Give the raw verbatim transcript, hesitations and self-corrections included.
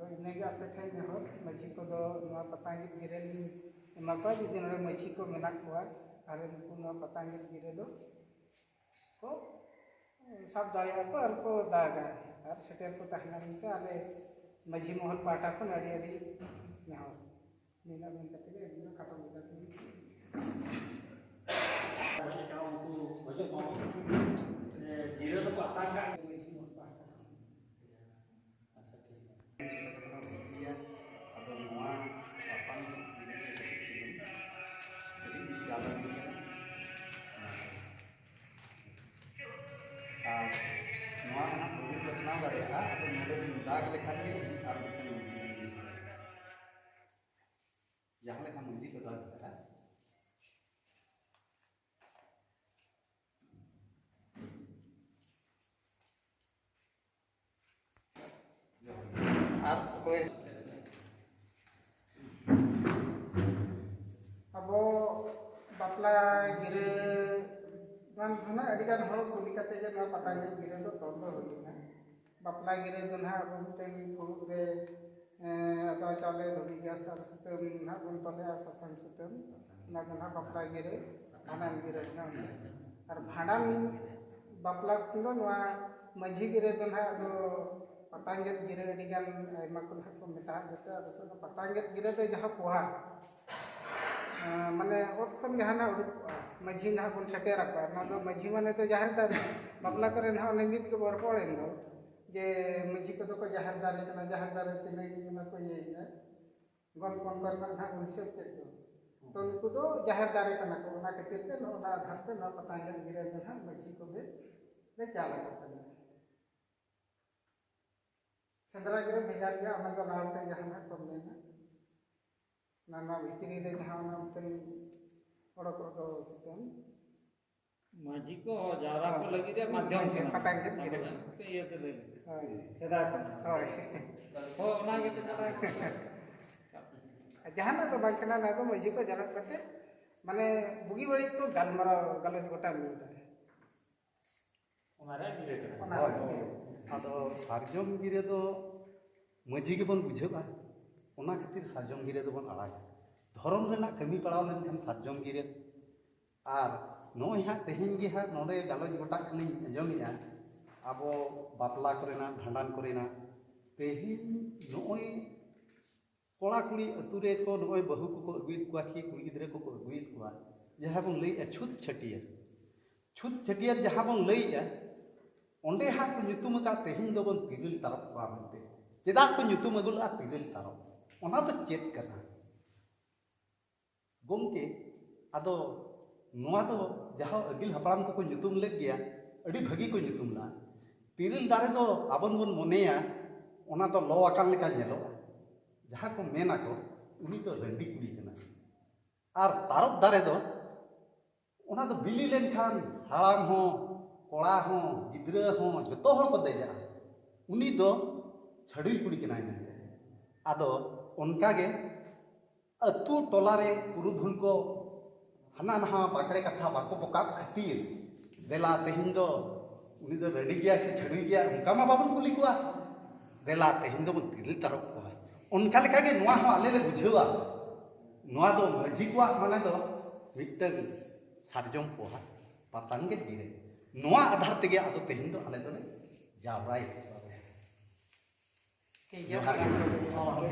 ᱟᱫᱚ ᱤᱱᱟᱹᱜᱮ ᱟᱯᱮ ᱴᱷᱮᱱ ᱱᱮᱦᱚᱨ, ᱢᱟᱹᱡᱷᱤ ᱠᱚᱫᱚ ᱱᱚᱣᱟ ᱯᱟᱛᱟᱝᱜᱤᱨ ᱜᱤᱨᱟᱹ ᱞᱤᱧ ᱮᱢᱟ ᱠᱚᱣᱟ, ᱡᱩᱫᱤ ᱱᱚᱰᱮ ᱢᱟᱹᱡᱷᱤ ᱠᱚ ᱢᱮᱱᱟᱜ ᱠᱚᱣᱟ, ᱛᱟᱦᱞᱮ ᱱᱩᱠᱩ ᱱᱚᱣᱟ ᱯᱟᱛᱟᱝᱜᱤᱨ ᱜᱤᱨᱟᱹ ᱫᱚ ᱠᱚ ᱥᱟᱵ ᱫᱟᱲᱮᱭᱟᱜᱼᱟ ᱠᱚ ᱟᱨ ᱠᱚ ᱫᱟᱜᱟ᱾ ᱟᱨ ᱥᱮᱴᱮᱨ ᱠᱚ ᱛᱟᱦᱮᱱᱟ ᱢᱮᱱᱛᱮ ᱟᱞᱮ ᱢᱟᱹᱡᱷᱤ ᱢᱚᱦᱚᱞ ᱯᱟᱦᱴᱟ ᱠᱷᱚᱱ ᱟᱹᱰᱤ ᱟᱹᱰᱤ ᱱᱮᱦᱚᱨ᱾ ᱱᱤᱱᱟᱹᱜ ᱢᱮᱱ ᱠᱟᱛᱮ ᱜᱮ ᱤᱧ ᱫᱚ ᱠᱷᱟᱴᱚ ᱢᱟᱪᱷᱟ ᱛᱮᱜᱮ᱾ ᱩᱱᱠᱩ ᱜᱤᱨᱟᱹ ᱫᱚᱠᱚ ᱦᱟᱛᱟᱣ ᱠᱟᱜ᱾ ᱢᱟᱹᱡᱷᱤ ᱢᱚᱦᱚᱞ ᱯᱟᱦᱴᱟ ᱠᱷᱚᱱ᱾ ᱟᱪᱪᱷᱟ, ᱴᱷᱤᱠ ᱜᱮᱭᱟ᱾ ᱥᱮᱴᱮᱨ ᱠᱟᱱᱟ, ᱵᱷᱟᱹᱜᱤᱭᱟ᱾ ᱟᱫᱚ ᱱᱚᱣᱟ ᱯᱟᱛᱟᱱ ᱜᱤᱨᱟᱹ ᱨᱮ ᱠᱟᱹᱴᱤᱡ ᱪᱩᱞᱩᱝ ᱠᱟᱹᱴᱤᱡ ᱪᱟᱞᱟᱣ ᱤᱫᱤ ᱠᱟᱱᱟ᱾ ᱟᱨ ᱱᱚᱣᱟ ᱨᱮᱱᱟᱜ ᱵᱟᱹᱵᱤᱱ ᱯᱟᱥᱱᱟᱣ ᱫᱟᱲᱮᱭᱟᱜᱼᱟ, ᱟᱫᱚ ᱱᱚᱰᱮ ᱵᱤᱱ ᱫᱟᱜᱽ ᱞᱮᱠᱷᱟᱱ ᱜᱮ ᱟᱨ ᱢᱤᱫᱴᱟᱝ ᱵᱤᱱ ᱵᱩᱡᱷᱟᱹᱣᱟ᱾ ᱡᱟᱦᱟᱸ ᱞᱮᱠᱟ ᱢᱟᱹᱡᱷᱤ ᱠᱚ ᱫᱟᱜᱽ ᱠᱟᱫᱟ, ᱟᱨ ᱚᱠᱚᱭ? ᱟᱵᱚ ᱵᱟᱯᱞᱟ ᱜᱤᱨᱟᱹ ᱮᱢᱟᱱ ᱠᱷᱚᱱᱟᱜ ᱟᱹᱰᱤᱜᱟᱱ ᱦᱚᱲ ᱠᱩᱞᱤ ᱠᱟᱛᱮ ᱜᱮ ᱱᱚᱣᱟ ᱯᱟᱛᱟᱱᱜᱤᱨ ᱜᱤᱨᱟᱹ ᱫᱚ ᱛᱚᱞ ᱫᱚ ᱦᱩᱭ ᱞᱮᱱᱟ᱾ ᱵᱟᱯᱞᱟ ᱜᱤᱨᱟᱹ ᱫᱚ ᱱᱟᱦᱟᱜ ᱟᱵᱚ ᱢᱤᱫᱴᱮᱱ ᱯᱷᱩᱲᱩᱜ ᱨᱮ, ᱮᱸ, ᱟᱫᱽᱣᱟ ᱪᱟᱣᱞᱮ ᱫᱷᱩᱵᱤ ᱜᱷᱟᱥ ᱟᱨ ᱥᱩᱛᱟᱹᱢ ᱱᱟᱦᱟᱜ ᱵᱚᱱ ᱛᱚᱞᱮᱜᱼᱟ, ᱥᱟᱥᱟᱝ ᱥᱩᱛᱟᱹᱢ, ᱚᱱᱟ ᱫᱚ ᱱᱟᱦᱟᱜ ᱵᱟᱯᱞᱟ ᱜᱤᱨᱟᱹ, ᱵᱷᱟᱸᱰᱟᱱ ᱜᱤᱨᱟᱹ ᱱᱟᱦᱟᱜ᱾ ᱟᱨ ᱵᱷᱟᱸᱰᱟᱱ ᱵᱟᱯᱞᱟ ᱠᱷᱚᱱ ᱫᱚ ᱱᱚᱣᱟ ᱢᱟᱹᱡᱷᱤ ᱜᱤᱨᱟᱹ ᱫᱚ ᱱᱟᱦᱟᱜ ᱟᱫᱚ ᱯᱟᱛᱟᱝᱜᱤᱨ ᱜᱤᱨᱟᱹ ᱟᱹᱰᱤᱜᱟᱱ ᱟᱭᱢᱟ ᱠᱚ ᱱᱟᱦᱟᱜ ᱠᱚ ᱢᱮᱛᱟᱜ ᱜᱮᱛᱮ, ᱟᱫᱚ ᱯᱟᱛᱟᱝᱜᱤᱨ ᱜᱤᱨᱟᱹ ᱫᱚ ᱡᱟᱦᱟᱸ ᱯᱚᱦᱟ, ᱟᱸ, ᱢᱟᱱᱮ ᱚᱛ ᱠᱷᱚᱱ ᱡᱟᱦᱟᱱᱟᱜ ᱩᱰᱩᱠᱚᱜᱼᱟ, ᱢᱟᱹᱡᱷᱤ ᱱᱟᱦᱟᱜ ᱵᱚᱱ ᱥᱮᱴᱮᱨ ᱟᱠᱚᱣᱟ᱾ ᱚᱱᱟ ᱫᱚ ᱢᱟᱹᱡᱷᱤ ᱢᱟᱱᱮ ᱫᱚ ᱡᱟᱦᱮᱨ ᱫᱟᱨᱮ, ᱵᱟᱯᱞᱟ ᱠᱚᱨᱮ ᱱᱟᱦᱟᱜ ᱚᱱᱮ ᱱᱤᱛ ᱜᱮᱵᱚᱱ ᱨᱚᱯᱚᱲᱮᱱ ᱫᱚ, ᱡᱮ ᱢᱟᱹᱡᱷᱤ ᱠᱚᱫᱚ ᱠᱚ ᱡᱟᱦᱮᱨ ᱫᱟᱨᱮ ᱠᱟᱱᱟ, ᱡᱟᱦᱮᱨ ᱫᱟᱨᱮ ᱛᱤᱱᱟᱹᱜ ᱚᱱᱟ ᱠᱚ ᱤᱭᱟᱹᱭᱮᱫᱼᱟ, ᱜᱚᱱ ᱯᱚᱱ ᱠᱚᱨᱮᱱᱟᱜ ᱱᱟᱦᱟᱜ ᱵᱚᱱ ᱦᱤᱥᱟᱹᱵ ᱠᱮᱫ ᱫᱚ᱾ ᱛᱚ ᱱᱩᱠᱩ ᱫᱚ ᱡᱟᱦᱮᱨ ᱫᱟᱨᱮ ᱠᱟᱱᱟ ᱠᱚ, ᱚᱱᱟ ᱠᱷᱟᱹᱛᱤᱨ ᱛᱮ ᱱᱚᱜᱼᱚ ᱱᱟ ᱟᱫᱷᱟᱨ ᱛᱮ ᱱᱚᱣᱟ ᱯᱟᱛᱟᱝᱜᱤᱨ ᱜᱤᱨᱟᱹ ᱫᱚ ᱱᱟᱦᱟᱜ ᱢᱟᱹᱡᱷᱤ ᱠᱚᱜᱮ ᱞᱮ ᱪᱟᱞ ᱟᱠᱚ ᱠᱟᱱᱟ᱾ ᱥᱮᱸᱫᱽᱨᱟ ᱜᱤᱨᱟᱹ ᱵᱷᱮᱜᱟᱨ ᱜᱮᱭᱟ, ᱚᱱᱟ ᱫᱚ ᱞᱟᱦᱟᱛᱮ ᱡᱟᱦᱟᱱᱟᱜ ᱠᱚ ᱢᱮᱱᱟ, ᱚᱱᱟ ᱱᱚᱣᱟ ᱵᱷᱤᱛᱨᱤ ᱨᱮ ᱡᱟᱦᱟᱸ ᱚᱱᱟ ᱢᱤᱫᱴᱮᱱ ᱚᱰᱚᱠᱚᱜ ᱫᱚ ᱥᱩᱛᱟᱹᱢ᱾ ᱢᱟᱹᱡᱷᱤ ᱠᱚ ᱡᱟᱣᱨᱟ ᱠᱚ ᱦᱳᱭ᱾ ᱞᱟᱹᱜᱤᱫ ᱨᱮ ᱢᱟᱫᱽᱫᱷᱚᱢ ᱢᱟᱹᱡᱷᱤ ᱠᱟᱱᱟ᱾ ᱯᱟᱛᱟᱝ ᱜᱤᱨᱟᱹ᱾ ᱟᱵᱚ ᱫᱚ ᱤᱭᱟᱹ ᱛᱮ ᱞᱟᱹᱭ ᱞᱮᱫᱟ᱾ ᱦᱳᱭ᱾ ᱥᱮᱫᱟᱭ ᱠᱷᱚᱱ᱾ ᱦᱳᱭ᱾ ᱦᱳᱭ, ᱚᱱᱟ ᱜᱮ ᱛᱚ ᱠᱟᱛᱷᱟ ᱠᱟᱱᱟ᱾ ᱡᱟᱦᱟᱱᱟᱜ ᱫᱚ ᱵᱟᱝ ᱠᱟᱱᱟ, ᱚᱱᱟ ᱫᱚ ᱢᱟᱹᱡᱷᱤ ᱠᱚ ᱡᱟᱣᱨᱟ ᱠᱟᱛᱮ, ᱢᱟᱱᱮ, ᱵᱩᱜᱤ ᱵᱟᱹᱲᱤᱡ ᱠᱚ ᱜᱟᱞᱢᱟᱨᱟᱣ, ᱜᱟᱞᱚᱪ ᱜᱚᱴᱟ ᱢᱤᱫ ᱫᱷᱟᱨᱮ᱾ ᱚᱱᱟ ᱨᱮ ᱜᱤᱨᱟᱹ ᱠᱟᱱᱟ᱾ ᱚᱱᱟ ᱦᱳᱭ, ᱨᱮ᱾ ᱦᱳᱭ᱾ ᱟᱫᱚ ᱥᱟᱨᱡᱚᱢ ᱜᱤᱨᱟᱹ ᱫᱚ ᱢᱟᱹᱡᱷᱤ ᱜᱮᱵᱚᱱ ᱵᱩᱡᱷᱟᱹᱜᱼᱟ᱾ ᱚᱱᱟ ᱠᱷᱟᱹᱛᱤᱨ ᱥᱟᱨᱡᱚᱢ ᱜᱤᱨᱟᱹ ᱫᱚᱵᱚᱱ ᱟᱲᱟᱜᱟ᱾ ᱫᱷᱚᱨᱚᱢ ᱨᱮᱱᱟᱜ ᱠᱟᱹᱢᱤ ᱯᱟᱲᱟᱣ ᱞᱮᱱᱠᱷᱟᱱ ᱥᱟᱨᱡᱚᱢ ᱜᱤᱨᱟᱹ᱾ ᱟᱨ ᱱᱚᱜᱼᱚᱭ ᱦᱟᱸᱜ ᱛᱮᱦᱮᱧ ᱜᱮ ᱦᱟᱸᱜ ᱱᱚᱰᱮ ᱜᱟᱞᱚᱪ ᱜᱚᱴᱟᱜ ᱠᱟᱱᱟᱧ ᱟᱸᱡᱚᱢᱮᱜᱼᱟ, ᱟᱵᱚ ᱵᱟᱯᱞᱟ ᱠᱚᱨᱮᱱᱟᱜ, ᱵᱷᱟᱸᱰᱟᱱ ᱠᱚᱨᱮᱱᱟᱜ᱾ ᱛᱮᱦᱮᱧ ᱱᱚᱜᱼᱚᱭ ᱠᱚᱲᱟ ᱠᱩᱲᱤ ᱟᱹᱛᱩ ᱨᱮᱠᱚ ᱱᱚᱜᱼᱚᱭ ᱵᱟᱹᱦᱩ ᱠᱚᱠᱚ ᱟᱹᱜᱩᱭᱮᱫ ᱠᱚᱣᱟ ᱠᱤ ᱠᱩᱲᱤ ᱜᱤᱫᱽᱨᱟᱹ ᱠᱚᱠᱚ ᱟᱹᱜᱩᱭᱮᱫ ᱠᱚᱣᱟ, ᱡᱟᱦᱟᱸ ᱵᱚᱱ ᱞᱟᱹᱭᱮᱫᱼᱟ ᱪᱷᱩᱛ ᱪᱷᱟᱹᱴᱭᱟᱹᱨ᱾ ᱪᱷᱩᱛ ᱪᱷᱟᱹᱴᱭᱟᱹᱨ ᱡᱟᱦᱟᱸ ᱵᱚᱱ ᱞᱟᱹᱭᱮᱫᱼᱟ, ᱚᱸᱰᱮ ᱦᱟᱸᱜ ᱠᱚ ᱧᱩᱛᱩᱢ ᱟᱠᱟᱫ ᱛᱮᱦᱮᱧ ᱫᱚᱵᱚᱱ ᱛᱤᱨᱤᱞ ᱛᱟᱨᱚᱵ ᱠᱚᱣᱟ ᱢᱮᱱᱛᱮ᱾ ᱪᱮᱫᱟᱜ ᱠᱚ ᱧᱩᱛᱩᱢ ᱟᱹᱜᱩ ᱞᱮᱫᱼᱟ ᱛᱤᱨᱤᱞ ᱛᱟᱨᱚᱵ? ᱚᱱᱟ ᱫᱚ ᱪᱮᱫ ᱠᱟᱱᱟ? ᱜᱚᱢᱠᱮ, ᱟᱫᱚ ᱱᱚᱣᱟ ᱫᱚ ᱡᱟᱦᱟᱸ ᱟᱹᱜᱤᱞ ᱦᱟᱯᱲᱟᱢ ᱠᱚᱠᱚ ᱧᱩᱛᱩᱢ ᱞᱮᱫ ᱜᱮᱭᱟ, ᱟᱹᱰᱤ ᱵᱷᱟᱹᱜᱤ ᱠᱚ ᱧᱩᱛᱩᱢ ᱞᱮᱫᱼᱟ᱾ ᱛᱤᱨᱤᱞ ᱫᱟᱨᱮ ᱫᱚ ᱟᱵᱚ ᱵᱚᱱ ᱢᱚᱱᱮᱭᱟ ᱚᱱᱟ ᱫᱚ ᱞᱚ ᱟᱠᱟᱱ ᱞᱮᱠᱟ ᱧᱮᱞᱚᱜᱼᱟ᱾ ᱡᱟᱦᱟᱸ ᱠᱚ ᱢᱮᱱ ᱟᱠᱚ, ᱩᱱᱤ ᱫᱚ ᱨᱟᱺᱰᱤ ᱠᱩᱲᱤ ᱠᱟᱱᱟᱭ᱾ ᱟᱨ ᱛᱟᱨᱚᱵ ᱫᱟᱨᱮ ᱫᱚ, ᱚᱱᱟ ᱫᱚ ᱵᱤᱞᱤ ᱞᱮᱱᱠᱷᱟᱱ ᱦᱟᱲᱟᱢ ᱦᱚᱸ, ᱠᱚᱲᱟ ᱦᱚᱸ, ᱜᱤᱫᱽᱨᱟᱹ ᱦᱚᱸ, ᱡᱚᱛᱚ ᱦᱚᱲ ᱠᱚ ᱫᱮᱡᱟᱜᱼᱟ᱾ ᱩᱱᱤ ᱫᱚ ᱪᱷᱟᱹᱰᱩᱭ ᱠᱩᱲᱤ ᱠᱟᱱᱟᱭ ᱢᱮᱱᱛᱮ᱾ ᱟᱫᱚ ᱚᱱᱠᱟᱜᱮ ᱟᱹᱛᱩ ᱴᱚᱞᱟ ᱨᱮ ᱯᱩᱨᱩᱫᱷᱩᱞ ᱠᱚ ᱦᱟᱱᱟ ᱱᱟᱣᱟ ᱵᱟᱠᱲᱮ ᱠᱟᱛᱷᱟ ᱵᱟᱠᱚ ᱵᱚᱠᱟᱜ ᱠᱷᱟᱹᱛᱤᱨ, ᱫᱮᱞᱟ ᱛᱮᱦᱮᱧ ᱫᱚ ᱩᱱᱤ ᱫᱚ ᱨᱟᱺᱰᱤ ᱜᱮᱭᱟᱭ ᱥᱮ ᱪᱷᱟᱹᱰᱩᱭ ᱜᱮᱭᱟᱭ, ᱚᱱᱠᱟ ᱢᱟ ᱵᱟᱵᱚᱱ ᱠᱩᱞᱤ ᱠᱚᱣᱟ᱾ ᱫᱮᱞᱟ ᱛᱮᱦᱮᱧ ᱫᱚᱵᱚᱱ ᱛᱤᱨᱤᱞ ᱛᱟᱨᱚᱵ ᱠᱚᱣᱟ᱾ ᱚᱱᱠᱟ ᱞᱮᱠᱟᱜᱮ ᱱᱚᱣᱟ ᱦᱚᱸ ᱟᱞᱮ ᱞᱮ ᱵᱩᱡᱷᱟᱹᱣᱟ, ᱱᱚᱣᱟ ᱫᱚ ᱢᱟᱹᱡᱷᱤ ᱠᱚᱣᱟᱜ ᱢᱟᱱᱮ ᱫᱚ ᱢᱤᱫᱴᱟᱝ ᱥᱟᱨᱡᱚᱢ ᱯᱚᱦᱟ ᱯᱟᱛᱟᱝ ᱜᱮ ᱜᱤᱨᱟᱹ᱾ ᱱᱚᱣᱟ ᱟᱫᱷᱟᱨ ᱛᱮᱜᱮ ᱟᱫᱚ ᱛᱮᱦᱮᱧ ᱫᱚ ᱟᱞᱮ ᱫᱚᱞᱮ ᱡᱟᱣᱨᱟᱭᱮᱫ ᱠᱚᱣᱟ᱾ ᱴᱷᱤᱠ ᱜᱮᱭᱟ᱾ ᱡᱚᱦᱟᱨ ᱜᱮ᱾